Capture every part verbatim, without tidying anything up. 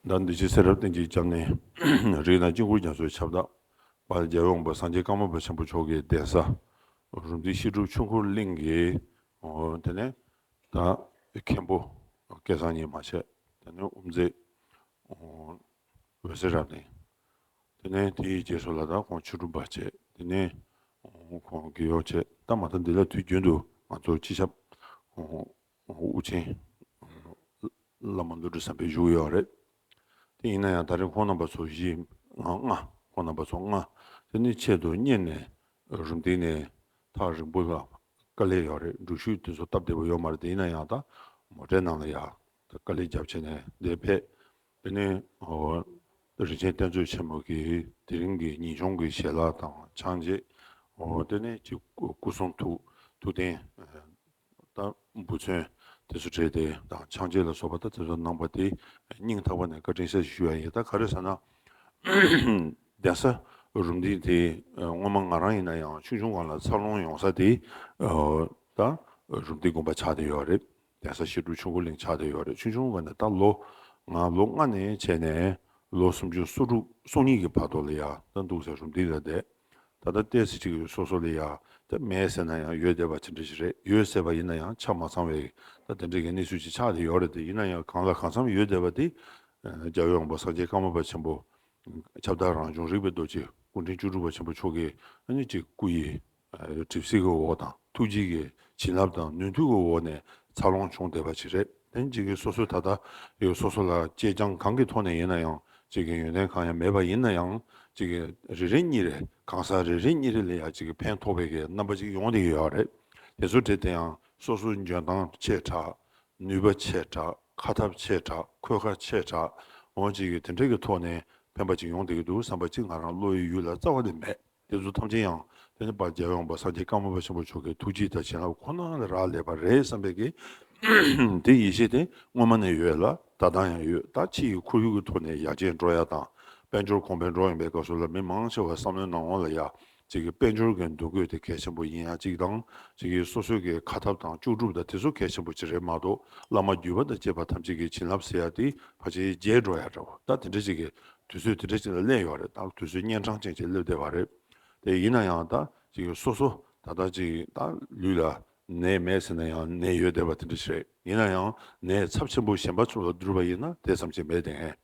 ད་འདི་ཕྱི་ཚེ་རབས་བསྟན་འཛིན་སྐྱབས་གནས། རིགས་དང་དཀྱིལ་འཁོར་རྒྱ་མཚོའི་ཁྱབ་བདག་དཔལ་རྒྱལ་བའི་དབང་པོ་སངས་རྒྱས་ཀརྨ་པ་ཆེན་པོ་མཆོག་གི་གདན་ས། རུམ་བཏེག་བཤད་སྒྲུབ་ཆོས་འཁོར་གླིང་གི། དེ་ནས་ད་མཁན་པོ་སྐལ་བཟང་ཉི་མ་བྱས། དེ་ནས་དབུ་མཛད་འོད་ཟེར་རབ་གནས། དེ་ནས་དེའི་རྗེས་སུ་ལ་ད་ཁོང་ཆོས་སྒྲུབ་པ་བྱས། དེ་ནས་ཁོང་དགེ་སྦྱོར་བྱས། ད་མ་ད་འདི་ལ་དུས་རྒྱུན་དུ་ང་ཚོ་སྤྱི་ཁྱབ་དབུ་ཆེན་བླ་མ་ཀླུ་སྒྲུབ་བསམ་འཕེལ་བཞུགས་ཡོད་རེད། དེ་ཡིན་ན་ཡང་ད་རེས་ཁོང་རྣམ་པ་ཚོ་བཞི། ང་ལྔ། ཁོང་རྣམ་པ་ཚོ་ལྔ། དེ་ནས་ཆེད་དུ་གཉེར་ནས་རུམ་བཏེག་ནས་ཐག་རིང་པོ་ལ་དཀའ་ལས་ཡོད་རེད། འགྲུལ་བཞུད་དེ་ཚོ་སྟབས་བདེ་པོ་ཡོད་མ་རེད། དེ་ཡིན་ན་ཡང་ད་མོ་ཊའི་ནང་ལ་ཡ་ད་དཀའ་ལས་རྒྱབ་བྱས་ནས་འདིར་ཕེབས། དེ་ནས་ཨོ་རིན་ཆེན་གཏེར་མཛོད་ཆེན་མོ་གི་དེ་རིང་གི་ཉིན་གུང་གི་ཞལ་ལག་དང་ཕྱག་རྗེས། ཨོ་དེ་ནས་ཅིག་སྐུ་སྐུ་གསུང་ཐུགས་ཐུགས་རྟེན། ད་འབུལ་ཚོན་དེ་ཚོ་སྤྲད་དེ་དང་ཕྱག་རྗེས་ལ་སོགས་པ་ད་དེ་ཚོ་གནང་བ་དེ་སྙིང་ཐག་པ་ནས་བཀའ་དྲིན་ཆེ་ཞུ་ཡ་ཡིན། ད་ག་རེ་ཟེར་ན། གདན་ས་རུམ་བཏེག་དེ་སྔོན་མ་ང་རང་ཡིན་ན་ཡང་ཆུང་ཆུང་སྒང་ལ་འཚར་ལོངས་ཡོང་ས་དེ་ད་རུམ་བཏེག་དགོན་པ་ཆགས་བསྡད་ཡོད་རེད། གདན་ས་བཤད་སྒྲུབ་ཆོས་འཁོར་གླིང་ཆགས་བསྡད་ཡོད་རེད། ཆུང་ཆུང་སྒང་ནས་ད་ལོ་ང་ལོ་ལྔ་ནས་བྱས་ནས་ལོ་སུམ་ཅུ་སོ་དྲུག་སོ་གཉིས་ཀྱི་བར་དུ་ལ་ཡ་ད་འདུག་ཟེར་རུམ་བཏེག་ལ་བསྡད། ད་ལྟ་ཏོག་ཙམ་ཅིག་སོ་སོ་ལ་ཡ་ད་མེད་ཟེར་ན་ཡང་ཡོད་བསྡད་པ་དེ་འདྲ་ཞིག་རེད། ཡོད་ཟེར་བ་ཡིན་ན་ཡང་ཆ་མ་ཚང་བའི་ད་དེ་འདྲ་གི་གནས་ཚུལ་ཅིག་ཆགས་བསྡད་ཡོད་རེད། དེ་ཡིན་ན་ཡང་གང་ལ་གང་འཚམ་ཡོད་བསྡད་པ་དེ་རྒྱལ་བའི་དབང་པོ་སངས་རྒྱས་ཀརྨ་པ་ཆེན་པོ་ཁྱབ་བདག་རང་བྱུང་རིག་པའི་རྡོ་རྗེ་སྐུ་ཕྲེང་བཅུ་དྲུག་པ་ཆེན་པོ་མཆོག་གི་ཨ་ནི་ཅིག་སྐུ་ཡི་གྲིབ་བསིལ་གྱི་འོག་དང་ཐུགས་རྗེ་གི་བྱིན་རླབས་དང་ནུས་མཐུ་གི་འོག་ནས་འཚར་ལོངས་བྱུང་བསྡད་པ་ཅིག་རེད། དེ་ཅིག་གིས་སོ་སོའི་ད་ལྟ་ཡོད་སོ་སོ་ལ་གཅེས་རྐྱང་གང་གི་ཐོག་ནས་ཡིན་ན་ཡང་ཅིག་གི་ཡོན་ཏན་གང་ཡང་མེད་པ་ཡིན་ན་ཡང་ཅིག་གི་རེ་རེ་གཉིས་རེ་གང་ཟག་རེ་རེ་གཉིས་རེ་ལ་ཡང་ཅིག་གི་ཕན་ཐོགས་པའི་གི་རྣམ་པ་ཅིག་ཡོང་བསྡད་ཀྱི་ཡོད་རེད། དེ་ཚོ་དེ་དེ་ཡང་སོ་སོའི་འཇོན་ཐང་ཆེ་དྲགས། ནུས་པ་ཆེ་དྲགས། ཁ་ཐབས་ཆེ་དྲགས། འཁོས་ཁ་ཆེ་དྲགས། འོ་ཅིག་གི་དེ་འདྲ་གི་ཐོག་ནས་ཕན་པ་ཅིག་ཡོང་བསྡད་ཀྱི་འདུག་བསམ་པ་ཅིག་ང་རང་བློ་ཡི་ཡུལ་ལ་རྩ་བ་ནས་མེད། དེ་ཚོ་ཐམས་ཅད་ཡང་དེ་ནི་དཔལ་རྒྱལ་བའི་དབང་པོ་སངས་རྒྱས་ཀརྨ་པ་ཆེན་པོ་མཆོག་གི་ཐུགས་རྗེ་དང་བྱིན་རླབས་ཁོ་ན་ལས་རག་ལས་པ་རེད་བསམ་པའི་གི་དེ་ཡིད་ཆེས་དེ་སྔོན་མ་ནས་ཡོད་ལ་ད་ལྟ་ཡང་ཡོད། ད་ཕྱི་ཡི་ཁོར་ཡུག་གི་ཐོག་ནས་ཡར་རྒྱས་འགྲོ་ཡ་དང་དཔལ་འབྱོར་གོང་འཕེལ་འགྲོ་ཡིན་པའི་སྐབས་སུ་ལ་མི་མང་ཆེ་བ་བསམ་བློའི་ནང་འོང་ལ་ཡ་ཅིག་གི་དཔལ་འབྱོར་གྱི་འདུ་འགོད་དེ་གལ་ཆེན་པོ་ཡིན་ཡ་གཅིག་དང་ཅིག་གི་སོ་སོའི་གི་ཁ་ཐབས་དང་ལྕོགས་གྲུབ་དང་དེ་ཚོ་གལ་ཆེན་པོ་ཅིག་རེད་མ་གཏོགས་བླ་མ་བརྒྱུད་པ་དང་བཅས་པ་ཐམས་ཅད་ཀྱི་བྱིན་རླབས་ཟེར་ཡ་དེ་ཕལ་ཆེར་བརྗེད་འགྲོ་ཡ་འདྲ་བོ་ད་དེ་འདྲ་ཅིག་གི་དུས་ཚོད་དེ་འདྲ་ཅིག་ལ་སླེབས་ཡོད་རེད། ད་དུས་ཚོད་གཉན་འཕྲང་ཅན་ཅིག་སླེབས་བསྡད་པ་རེད། དེ་ཡིན་ན་ཡང་ད་ཅིག་སོ་སོ་ད་ལྟ་ཅིག་ད་ལུས་ལ་ནད་མེད་ཟེར་ན་ཡང་ནད་ཡོད་བསྡད་པ་དེ་འདྲ་ཞིག་རེད། ཡིན་ན་ཡང་ནད་ཚབས་ཆེན་པོ་གཞན་པ་ཚོ་ལ་བསྡུར་བ་ཡིན་ན་དེ་ཙམ་ཅིག་མེད་དེ།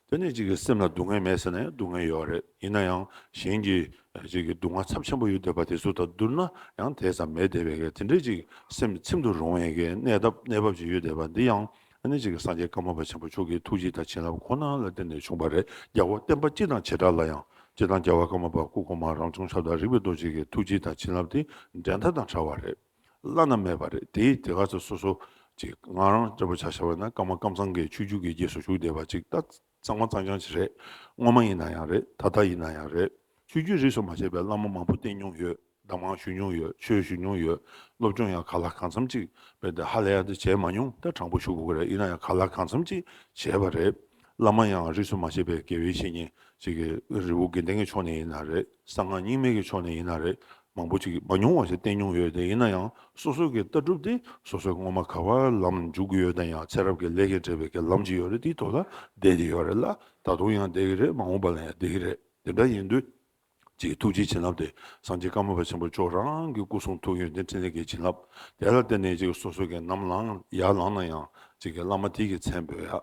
དེ་ནས་ཅིག་གི་སེམས་ལ་སྡུག་བསྔལ་མེད་ཟེར་ན་ཡང་སྡུག་བསྔལ་ཡོད་རེད། ཡིན་ན་ཡང་གཞན་གྱི་ཅིག་གི་སྡུག་བསྔལ་ཚབས་ཆེན་པོ་ཡོད་བསྡད་པ་དེ་ཚོ་དང་བསྡུར་ན་ཡང་དེ་ཙམ་མེད་བསྡད་པའི་གི་དེ་འདྲའི་ཅིག་སེམས་ཚིམ་དུ་རུང་བའི་གི་གནས་སྟབས་གནས་བབ་ཅིག་ཡོད་བསྡད་པ་འདི་ཡང་ཨ་ནི་ཅིག་གི་སངས་རྒྱས་ཀརྨ་པ་ཆེན་པོ་མཆོག་གི་ཐུགས་རྗེ་དང་བྱིན་རླབས་ཁོ་ན་ལ་བརྟེན་ནས་བྱུང་བ་རེད། རྒྱལ་བ་བསྟན་པ་སྤྱི་དང་བྱེ་བྲག་ལ་ཡང་། སྤྱིར་བཏང་རྒྱལ་བ་ཀརྨ་པ་སྐུ་གོང་མ་རང་བྱུང་ཁྱབ་བདག་རིག་པའི་རྡོ་རྗེ་གི་ཐུགས་རྗེ་དང་བྱིན་རླབས་དེ་འགྲན་ཟླ་དང་བྲལ་བ་རེད། བླ་ན་མེད་པ་རེད། དེ་དེ་ག་ཚོད་སོ་སོ་ཅིག་ང་རང་འདྲ་པོ་ཆ་བཞག་པ་ན་ཀརྨ་ཀམ་ཚང་གི་ཆོས་བརྒྱུད་ཀྱི་རྗེས་སུ་ཞུགས་བསྡད་པ་ཅིག་ད་གཙང་མ་གཙང་རྐྱང་ཅིག་རེད། སྔོན་མ་ཡིན་ན་ཡང་རེད། ད་ལྟ་ཡིན་ན་ཡང་རེད། ཆོས་བརྒྱུད་རིས་སུ་མ་ཆད་པའི་བླ་མ་མང་པོ་བསྟེན་མྱོང་ཡོད། གདམས་ངག་ཞུ་མྱོང་ཡོད། ཆོས་ཞུ་མྱོང་ཡོད། སློབ་སྦྱོང་ཡང་གང་ལ་གང་འཚམ་ཅིག་རྦད་དེ་ཧ་ལས་ཡག་དེ་བྱས་མ་མྱོང་། ད་དྲང་པོ་ཞུ་དགོས་ཀྱི་རེད། ཡིན་ན་ཡང་གང་ལ་གང་འཚམ་ཅིག་བྱས་པ་རེད། བླ་མ་ཡང་རིས་སུ་མ་ཆད་པའི་དགེ་བའི་བཤེས་གཉེན་ཅིག་གི་རི་བོ་དགེ་ལྡན་གྱི་ཕྱོགས་ནས་ཡིན་ན་རེད། གསང་སྔགས་རྙིང་མའི་གི་ཕྱོགས་ནས་ཡིན་ན་རེད། མང་པོ་ཅིག་མ་ཉུང་བ་ཞིག་བསྟེན་མྱོང་ཡོད་དེ། ཡིན་ན་ཡང་སོ་སོ་གི་ལྟ་གྲུབ་དེ་སོ་སོའི་སྔོན་མ་ག་བར་ལམ་འཇུག་གི་ཡོད་དང་ཡང་ཚེ་རབས་ཀྱི་ལས་ཀྱིས་སྤྲད་པའི་གི་ལམ་ཅིག་ཡོད་རེད། དེའི་ཐོག་ལ་བསྡད་དེ་ཡོད་རེད་ལ། ད་དུང་ཡང་བསྡད་ཀྱི་རེད། མ་འོངས་པ་ལ་ཡང་བསྡད་ཀྱི་རེད། དེ་འདྲ་ཡིན་དུས། ཅིག་ཐུགས་རྗེའི་བྱིན་རླབས་དེ་སངས་རྒྱས་ཀརྨ་པ་ཆེན་པོ་མཆོག་རང་གི་སྐུ་གསུང་ཐུགས་ཡོན་ཏན་ཕྲིན་ལས་ཀྱི་བྱིན་རླབས་དེ་ལ་བརྟེན་ནས་ཅིག་སོ་སོ་གི་ནམ་ལངས་ཡར་ལངས་ན་ཡང་ཅིག་གི་བླ་མ་དེ་གི་མཚན་འབོད་ཡ།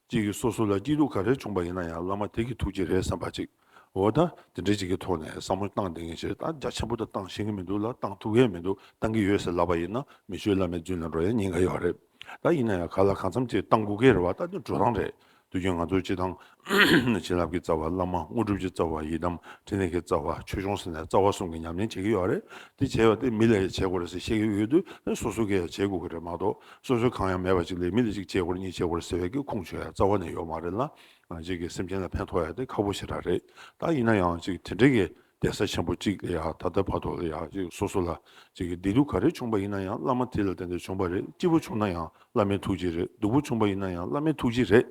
ཅིག་གི་སོ་སོ་ལ་སྐྱིད་སྡུག་ག་རེ་བྱུང་པ་ཡིན་ན་ཡང་བླ་མ་དེ་གི་ཐུགས་རྗེ་རེད་བསམ་པ་ཅིག་འོ་ད་དེ་འདྲ་ཅིག་གི་ཐོག་ནས་བསམ་བློ་བཏང་བསྡད་མཁན་ཞིག་རེད། ད་རྒྱ་ཆེན་པོ་ད་བཏང་ཤེས་ཀྱི་མི་འདུག་ལ། བཏང་ཐུབ་ཀྱི་མི་འདུག། བཏང་གི་ཡོད་ཟེར་ལབ་པ་ཡིན་ན་མི་ཆོས་བླ་མའི་རྫུན་ལ་འགྲོ་ཡ་ཉེན་ཁ་ཡོད་རེད། ད་ཡིན་ན་ཡང་གང་ལ་གང་འཚམ་ཅིག་བཏང་དགོས་ཀྱི་རེད་བ། ད་དེ་འགྲོ་སྟངས་རེད། དུས་རྒྱུན་ང་ཚོའི་སྤྱི་བཏང་བྱིན་རླབས་ཀྱི་རྩ་བ་བླ་མ། དངོས་གྲུབ་ཀྱི་རྩ་བ་ཡི་དམ། ཕྲིན་ལས་ཀྱི་རྩ་བ་ཆོས་སྐྱོང་ཟེར་ནས་རྩ་བ་གསུམ་གྱི་ཉམས་ལེན་བྱེད་ཀྱི་ཡོད་རེད། དེ་བྱས་པ་དེ་མི་ལ་ཡང་བྱེད་དགོས་རེད་ཟེར་བཤད་ཀྱི་ཡོད་དུས། དེ་སོ་སོ་གིས་ཡང་བྱེད་དགོས་ཀྱི་རེད་མ་གཏོགས། སོ་སོའི་གང་ཡང་མེད་པ་ཅིག་ལ་མི་ལ་ཅིག་བྱེད་དགོས་རེད། གཉིས་བྱེད་དགོས་རེད་ཟེར་བའི་གི་ཁུངས་བྱོན་ཡ་རྩ་བ་ནས་ཡོད་མ་རེད་ལ། ང་ཅིག་གིས་སེམས་ཅན་ལ་ཕན་ཐོགས་ཡ་དེ་ཁག་པོ་ཞེ་དྲག་རེད། ད་ཡིན་ན་ཡང་ཅིག་དེ་འདྲའི་གི་གདན་ས་ཆེན་པོ་གཅིག་ལ་ཡང་ད་ལྟ་བར་དུ་ལ་ཡང་ཅིག་སོ་སོ་ལ་ཅིག་གི་བདེ་སྡུག་ག་རེ་བྱུང་པ་ཡིན་ན་ཡང་བླ་མ་དེ་ལ་བརྟེན་ནས་བྱུང་བ་རེད། སྐྱིད་པོ་བྱུང་ན་ཡང་བླ་མའི་ཐུགས་རྗེ་རེད། སྡུག་པོ་བྱུང་པ་ཡིན་ན་ཡང་བླ་མའི་ཐུགས་རྗེ་རེད།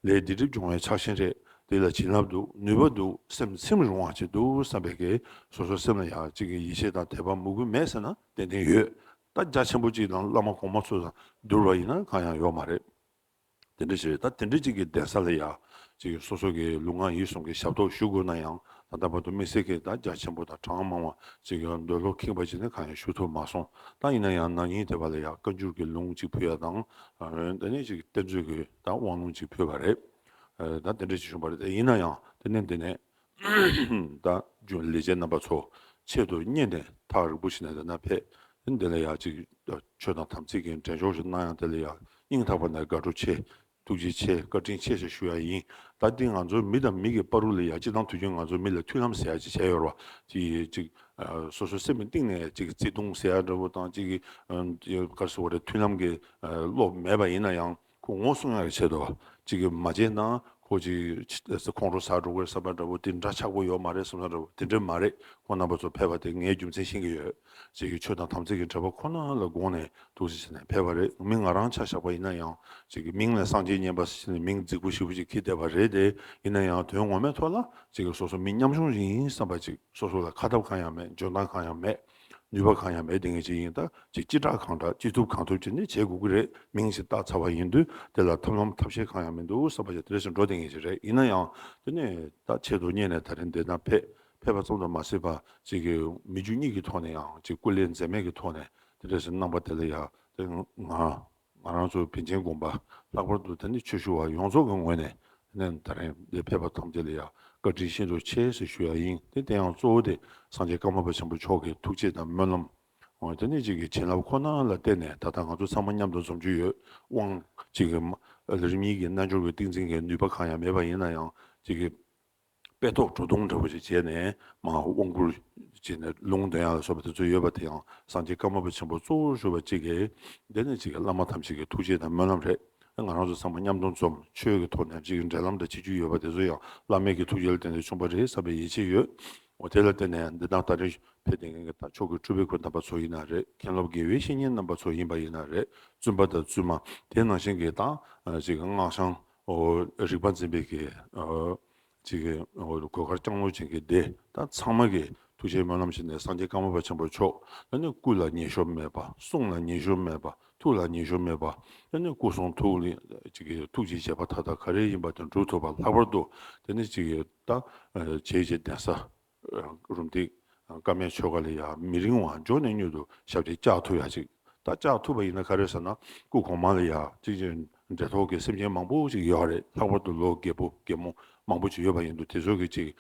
ལས་སྡིག་སྒྲིབ་སྦྱོང་བའི་ཕྱག་ཆེན་རེད། དེ་ལ་བྱིན་རླབས་འདུག། ནུས་པ་འདུག། སེམས་ཚིམ་རུང་བ་ཅིག་འདུག་བསམ་པའི་གི་སོ་སོའི་སེམས་ལ་ཡང་ཅིག་གི་ཡིད་ཆེས་དང་དད་པ་མོས་གུས་མེད་ཟེར་ན་ཏན་ཏན་ཡོད། ད་རྒྱ་ཆེན་པོ་ཅིག་དང་བླ་མ་གོང་མ་ཚོ་དང་བསྡུར་བ་ཡིན་ན་གང་ཡང་ཡོད་མ་རེད། དེ་འདྲ་ཞིག་རེད། ད་དེ་འདྲ་ཅིག་གི་གདན་ས་ལ་ཡ་ཅིག་སོ་སོ་གི་ལུས་ངག་ཡིད་གསུམ་གྱི་ཞབས་ཏོག་ཞུ་དགོས་ན་ཡང་ད་ལྟ་བར་དུ་དམིགས་བསལ་གྱི་ད་རྒྱ་ཆེན་པོ་དང་གྲངས་མང་བ་ཅིག་གི་འདོད་བློ་ཁེངས་པ་ཅིག་ནི་གང་ཡང་ཞུ་ཐུབ་མ་སོང་། ད་ཡིན་ན་ཡང་ན་ནིང་དེ་བ་ལ་ཡ་བཀའ་འགྱུར་གྱི་ལུང་ཅིག་ཕུལ་ཡ་དང་། དེ་ནས་ཅིག་གཏེར་མཛོད་ཀྱི་ད་དབང་ལུང་ཅིག་ཕུལ་བ་རེད། ད་དེ་འདྲ་ཅིག་བྱུང་བ་རེད། ཡིན་ན་ཡང་དེ་ནས་དེ་ནས། ད་རྒྱུན་ལས་བྱེད་རྣམ་པ་ཚོ་ཆེད་དུ་གཉེར་ནས་ཐག་རིང་པོ་ཞིག་ནས་འདི་ན་ཕེབས། འདི་ལ་ཡ་ཅིག་ཆོས་དང་དམ་ཚིག་གི་འབྲེལ་ཕྱོགས་ཤིག་གནང་ཡང་དེ་ལ་ཡ་སྙིང་ཐག་པ་ནས་དགའ་སྤྲོ་ཆེ། ཐུགས་རྗེ་ཆེ། བཀའ་དྲིན་ཆེ་ཞེས་ཞུ་ཡ་ཡིན། ད་འདི་ང་ཚོའི་མི་དང་མི་གི་བར་དུ་ལ་ཡ་སྤྱིར་བཏང་དུས་རྒྱུན་ང་ཚོའི་མི་ལ་མཐུན་ལམ་ཟེར་ཡ་ཅིག་བྱས་ཡོད་རེད་བ། ཅིག་ཅིག་སོ་སོའི་སེམས་གཏིང་ནས་ཅིག་བརྩེ་དུང་ཟེར་ཡ་འདྲ་བོ་དང་ཅིག་གི་ག་རེ་ཟེར་དགོས་རེད། མཐུན་ལམ་གྱི་བློ་མེད་པ་ཡིན་ན་ཡང་། ཁོ་ངོ་སྲུང་ཡག་གི་ཆེད་དུ་ཅིག་གིས་མ་བྱས་ན་ཁོ་ཅིག་ཁོང་ཁྲོ་ཟ་འགྲོ་གི་རེད་བསམ་པ་འདྲ་པོ་དེ་འདྲ་ཆགས་པོ་ཡོད་མ་རེད་བསམ་ས་འདྲ་པོ་དེ་འདྲ་མ་རེད། ཁོང་རྣམ་པ་ཚོ་ཕེབས་པ་དེ་ངས་རྒྱུ་མཚན་ཤེས་ཀྱི་ཡོད། ཅིག་གིས་ཆོས་དང་དམ་ཚིག་གི་འབྲེལ་བ་ཁོ་ན་ལ་དགོངས་ནས་ཐུགས་རྗེ་ཆེ་ནས་ཕེབས་པ་རེད། མི་ང་རང་ཆ་བཞག་པ་ཡིན་ན་ཡང་ཅིག་གིས་མིང་ལ་སངས་རྒྱས་མཉན་པ་ཟེར་ནས་མིང་རྫིག་པོ་ཞེ་པོ་ཅིག་འཁྱེར་བསྡད་པ་རེད་དེ། ཡིན་ན་ཡང་དོན་ངོ་མའི་ཐོག་ལ་ཅིག་གིས་སོ་སོ་མི་ཉམ་ཆུང་ཞིག་ཡིན་བསམ་པ་ཅིག་སོ་སོ་ལ་ཁ་ཐབས་གང་ཡང་མེད། འཇོན་ཐང་གང་ཡང་མེད། ནུས་པ་གང་ཡང་མེད་དེ་ངེས་ཅིག་ཡིན། ད་ཅིག་ཅི་དྲག་གང་དྲག་ཅི་ཐུབ་གང་ཐུབ་ཅིག་ནི་བྱེད་དགོས་ཀྱི་རེད། མིང་ཞིག་བཏགས་ཚར་བ་ཡིན་དུས་དེ་ལ་ཐབས་ལམ་ཐབས་ཤེས་གང་ཡང་མི་འདུག་བསམ་པ་ཞིག་དེ་འདྲ་ཞིག་འགྲོ་བསྡད་ངེས་ཅིག་རེད། ཡིན་ན་ཡང་དེ་ནས་ད་ཆེད་དུ་གཉེར་ནས་ད་རིང་འདི་ན་ཕེབས། ཕེབས་པ་ཙམ་དུ་མ་ཟད་པ་ཅིག་གི་མི་རྒྱུ་གཉིས་ཀྱི་ཐོག་ནས་ཡང་ཅིག་སྐུ་ལས་འཛེམས་མེད་ཀྱི་ཐོག་ནས་དེ་འདྲ་ཞིག་གནང་པ་དེ་ལ་ཡང་དེ་ང་ང་རང་ཚོ་པཎ་ཆེན་དགོན་པ་ལྷག་པར་དུ་དེ་ནི་ཆོས་ཞུ་བ་ཡོངས་རྫོགས་ཀྱི་ངོས་ནས་ནས་ད་རིང་འདིར་ཕེབས་པ་ཐམས་ཅད་ལ་ཡང་བཀའ་དྲིན་ཤིན་ཏུ་ཆེ་ཟེར་ཞུ་ཡ་ཡིན། དེ་དེ་ཡང་གཙོ་བོ་དེ་སངས་རྒྱས་ཀརྨ་པ་ཆེན་པོ་མཆོག་གི་ཐུགས་རྗེ་དང་སྨོན་ལམ། འོ་དེ་ནི་གཅིག་གི་བྱིན་རླབས་ཁོ་ན་ལ་བརྟེན་ནས་ད་ལྟ་ང་ཚོ་ཚང་མ་མཉམ་དུ་འཛོམས་རྒྱུ་ཡོད། དབང་གཅིག་གི་མ་རིམ་གཉིས་ཀྱི་རྣལ་འབྱོར་གྱི་ཏིང་འཛིན་གྱི་ནུས་པ་གང་ཡང་མེད་པ་ཡིན་ན་ཡང་གཅིག་གི་དཔེ་ཐོག་བྲོ་བརྡུང་འདྲ་བོ་ཞིག་བྱས་ནས་མར་དབང་བསྐུར་བྱས་ནས་ལུང་འདོན་ཡག་ལ་སོགས་པ་དེ་ཚོ་ཡོད་པ་དེ་ཡང་སངས་རྒྱས་ཀརྨ་པ་ཆེན་པོ་གཙོ་བོར་གྱུར་པ་གཅིག་གི་དེ་ནི་གཅིག་གི་བླ་མ་ཐམས་ཅད་ཀྱི་ཐུགས་རྗེ་དང་སྨོན་ལམ་རེད། ང་རང་ཚོ་ཚང་མ་མཉམ་དུ་འཛོམས། ཆོས་ཀྱི་ཐོག་ནས་གཅིག་གི་འབྲེལ་ལམ་དང་གཅིག་གྱུར་ཡོད་པ་དེ་ཚོ་ཡང་བླ་མའི་གི་ཐུགས་རྗེ་ལ་བརྟེན་ནས་བྱུང་བ་རེད་བསམ་པའི་ཡིད་ཆེས་ཡོད། འོ་དེ་ལ་བརྟེན་ནས་འདི་དང་ད་རེས་ཕེབས་བསྡད་མཁན་གྱི་ད་ཕྱོགས་ཀྱི་སྤྲུལ་པའི་སྐུ་རྣམ་པ་ཚོ་ཡིན་ན་རེད། མཁན་སློབ་དགེ་བའི་བཤེས་གཉེན་རྣམ་པ་ཚོ་ཡིན་པ་ཡིན་ན་རེད། བཙུན་པ་དང་བཙུན་མ་དེ་ནང་བཞིན་གྱི་ད་ཅིག་སྔགས་འཆང་འོ་རིག་པ་འཛིན་པའི་གི་ཅིག་གི་གོས་དཀར་ལྕང་ལོ་ཅན་གྱི་སྡེ་ད་ཚང་མ་གི་ཐུགས་རྗེ་སྨོན་ལམ་ཞིག་ནས་སངས་རྒྱས་ཀརྨ་པ་ཆེན་པོ་མཆོག་ད་ནི་སྐུ་ལ་ཉེས་ཤོབ་མེད་པ། གསུང་ལ་ཉེས་ཤོབ་མེད་པ། ཐུགས་ལ་ཉེས་ཤོབ་མེད་པ། ད་ནི་སྐུ་གསུང་ཐུགས་ལ་ཅིག་གི་ཐུགས་ཀྱི་བཞེད་པ་མཐའ་དག་ག་རེ་ཡིན་པ་དེ་འགྲུབ་ཐུབ་པ། ལྷག་པར་དུ་ད་ནི་ཅིག་གི་ད་བྱེད་བྱེད་གདན་ས་རུམ་བཏེག་བཀའ་མའི་ཆོ་ག་ལ་ཡང་མི་རིང་བར་མགྱོགས་ནས་མྱུར་དུ་ཞབས་ཕྱི་བཅག་ཐུབ་ཡ་ཅིག་ད་བཅག་ཐུབ་པ་ཡིན་ན་ག་རེ་ཟེར་ན་སྐུ་གོང་མ་ལ་ཡང་ཅིག་ཅིག་འབྲེལ་ཐོགས་ཀྱི་སེམས་ཅན་མང་པོ་ཅིག་ཡོད་རེད། ལྷག་པར་དུ་ལོ་རྒས་པོ་རྒས་མོ་མང་པོ་ཅིག་ཡོད་པ་ཡིན་དུས་དེ་ཚོ་གི་ཅིག་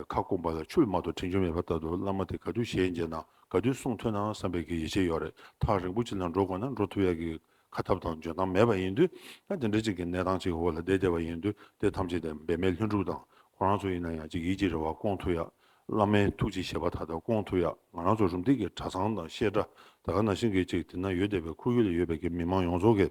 ཁ་སྐོམ་པ་ལ་ཆུ་མ་གཏོགས་དྲན་རྒྱུ་མེད་པ་ལྟར་དུ་བླ་མ་དེ་ག་དུས་ཞལ་མཇལ་ན་ག་དུས་གསུང་ཐོས་ན་བསམ་པའི་གི་ཡིད་ཆེས་ཡོད་རེད། ཐག་རིང་པོ་ཅིག་ལ་འགྲོ་དགོས་ན་འགྲོ་ཐུབ་ཡ་གི་ཁ་ཐབས་དང་འཇོན་ཐང་མེད་པ་ཡིན་དུས་ད་དེ་འདྲ་ཅིག་གི་གནས་སྟངས་ཅིག་འོག་ལ་བསྡད་བསྡད་པ་ཡིན་དུས་དེ་ཐམས་ཅད་དེ་འབད་མེད་ལྷུན་གྲུབ་དང་ཁོ་རང་ཚོ་ཡིན་ན་ཡང་ཅིག་ཡིད་ཀྱི་རེ་བ་སྐོང་ཐུབ་ཡ། བླ་མའི་ཐུགས་ཀྱི་བཞེད་པ་མཐའ་དག་སྐོང་ཐུབ་ཡ། ང་རང་ཚོ་རུམ་བཏེག་གི་གྲྭ་ཚང་དང་བཤད་གྲྭ་ད་ག་ནང་བཞིན་གྱི་ཅིག་དེ་ན་ཡོད་བསྡད་པའི་ཁོར་ཡུག་ལ་ཡོད་པའི་གི་མི་མང་ཡོངས་རྫོགས་ཀྱི་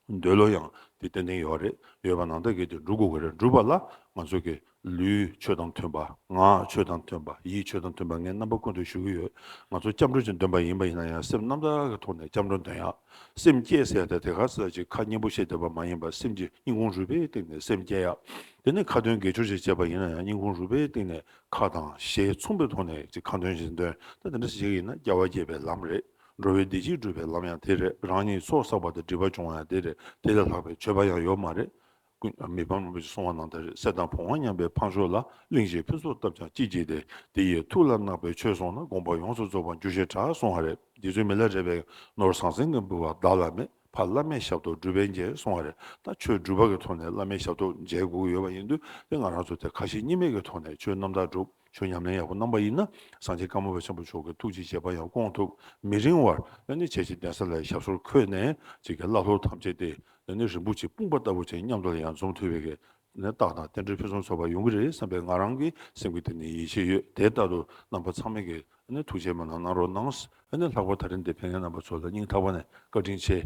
འདོད་བློ་ཡང་དེ་ཏན་ཏན་ཡོད་རེད། ཡོད་པ་ནང་ལྟར་གྱི་དེ་འགྲུབ་དགོས་ཀྱི་རེད། འགྲུབ་པ་ལ་ང་ཚོ་གི་ལུས་ཆོས་དང་མཐུན་པ། ངག་ཆོས་དང་མཐུན་པ། ཡིད་ཆོས་དང་མཐུན་པ་ངས་རྣམ་པ་ཀུན་ཏུ་ཞུ་གི་ཡོད། ང་ཚོ་སྐྱབས་འགྲོ་ཅིག་འདོན་པ་ཡིན་པ་ཡིན་ན་ཡང་སེམས་རྣམ་དག་གི་ཐོག་ནས་སྐྱབས་འགྲོ་འདོན་ཡག་སེམས་བསྐྱེད་ཟེར་ཡ་དེ་དེ་ག་ས་ཅིག་ཁ་སྙན་པོ་བཤད་བསྡད་པ་མ་ཡིན་པར་སེམས་ཀྱི་སྙིང་ཁུང་རུས་པའི་གཏིང་ནས་སེམས་བསྐྱེད་ཡག་དེ་ནས་ཁ་འདོན་དགེ་སྦྱོར་ཞིག་བྱས་པ་ཡིན་ན་ཡང་སྙིང་ཁུང་རུས་པའི་གཏིང་ནས་ཁ་དང་ཞལ་མཚུངས་པའི་ཐོག་ནས་ཅིག་ཁ་འདོན་ཞིག་འདོན། ད་དེ་འདྲ་ཞིག་བྱེད་ཀྱི་ཡིན་ན་རྒྱལ་བ་དགྱེས་པའི་ལམ་རེད། འགྲོ་བའི་བདེ་སྐྱིད་སྒྲུབ་པའི་ལམ་ཡང་དེ་རེད། རང་ཉིད་ཚོགས་བསགས་པ་དང་སྒྲིབ་པ་སྦྱོང་བ་ཡང་དེ་རེད། དེ་ལས་ལྷག་པའི་མཆོད་པ་ཡང་ཡོད་མ་རེད། ཀུན་མི་ཕམ་རིན་པོ་ཆེས་གསུངས་པ་ནང་ལྟར་རེད། གསེར་དང་བོང་བ་མཉམ་པའི་ཕ་མཆོག་ལ། གླིང་བཞིའི་ཕུན་ཚོགས་བཏབ་ཀྱང་ཅི་བགྱིས་ཏེ། དེ་ཡི་ཐུགས་ལ་བརྣག་པའི་ཆོས་སོང་ན། དགོངས་པ་ཡོངས་སུ་རྫོགས་པར་འགྱུར་ཞེས་གྲགས་གསུངས་པ་རེད། རྗེ་བཙུན་མི་ལ་རས་པས་ནོར་ཟང་ཟིང་གིས་འབུལ་བ་བདག་ལ་མེད། ཕ་བླ་མའི་ཞབས་ཏོག་སྒྲུབ་པས་འཇལ་གསུངས་པ་རེད། ད་ཆོས་སྒྲུབ་པ་གི་ཐོག་ནས་བླ་མའི་ཞབས་ཏོག་འཇལ་དགོས་ཀྱི་ཡོད་པ་ཡིན་དུས་དེ་ང་རང་ཚོ་དེ་ཁ་ཞེ་གཉིས་མེད་ཀྱི་ཐོག་ནས་ཆོས་རྣམ་དག་སྒྲུབ། ཆོས་ཉམས་ལེན་ཡག་པོ་གནང་པ་ཡིན་ན་སངས་རྒྱས་ཀརྨ་པ་ཆེན་པོ་མཆོག་གི་ཐུགས་ཀྱི་བཞེད་པ་ཡང་སྐོང་ཐུབ། མི་རིང་བར་ཨ་ནི་བྱས་རྗེས་ལྡན་ས་ལ་ཞབས་སོར་འཁོད་ནས་ཅིག་གི་བླ་སློབ་ཐམས་ཅད་དེ་ཨ་ནི་རིན་པོ་ཆེ་སྤུངས་པ་ལྟ་བུ་ཅིག་མཉམ་དུ་ཡང་འཛོམས་ཐུབ་པའི་གི་ནས་རྟགས་དང་རྟེན་འབྲེལ་ཕུན་སུམ་ཚོགས་པ་ཡོང་གི་རེད་བསམ་པའི་ང་རང་གི་སེམས་ཀྱི་དེ་ནས་ཡིད་ཆེས་ཡོད། དེ་ལྟར་དུ་རྣམ་པ་ཚང་མས་ཀྱི་ཨ་ནི་ཐུགས་རྗེ་སྨོན་ལམ་གནང་རོགས་གནང་། ཨ་ནི་ལྷག་པར་ད་རིང་འདིར་ཕེབས་མཁན་རྣམ་པ་ཚོ་ལ་སྙིང་ཐག་པ་ནས་བཀའ་དྲིན་ཆེ།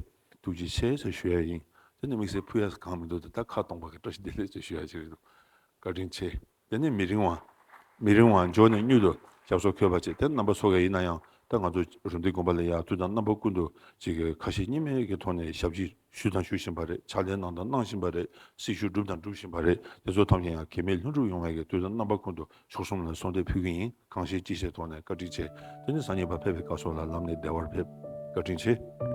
ཐུགས་རྗེ་ཆེ་ཟེར་ཞུ་ཡ་ཡིན། དེ་ནི་དམིགས་བསལ་ཕུལ་ཡ་གང་མི་འདུག་དེ་ད་ཁ་སྟོང་པ་གི་བཀྲ་ཤིས་བདེ་ལེགས་ཟེར་ཞུ་ཡ་ཅིག་རེད་འདུག་བཀའ་དྲིན་ཆེ། དེ་ནས་མི་རིང་བ། མི་རིང་བ་མགྱོགས་ནས་མྱུར་དུ་ཞབས་སོར་འཁོད་པ་བྱེད། དེ་རྣམ་པ་ཚོ་ག་ཡིན་ན་ཡང་ད་ང་ཚོ་རུམ་བཏེག་དགོན་པ་ལ་ཡང་དུས་དང་རྣམ་པ་ཀུན་ཏུ་ཅིག་གི་ཁ་ཞེ་གཉིས་མེད་ཀྱི་ཐོག་ནས་ཞབས་ཕྱི་ཞུས་དང་ཞུ་བཞིན་པ་རེད། ཕྱག་ལས་གནང་དང་གནང་བཞིན་པ་རེད། སྲི་ཞུ་སྒྲུབ་དང་སྒྲུབ་བཞིན་པ་རེད། དེ་ཚོ་ཐམས་ཅད་ཡང་གེགས་མེད་ལྷུན་གྲུབ་ཡོང་བའི་གི་དུས་དང་རྣམ་པ་ཀུན་ཏུ་མཆོག་གསུམ་ལ་གསོལ་འདེབས་ཕུལ་གྱི་ཡིན། གང་ཤེས་ཅི་ཤེས་ཐོག་ནས་བཀའ་དྲིན་ཆེ། དེ་ནི་སང་ཉིན་པ་ཕེབས་པའི་སྐབས་སུ་ལ་ལམ་ནས་བདེ་བར་ཕེབས། བཀའ་དྲིན་ཆེ།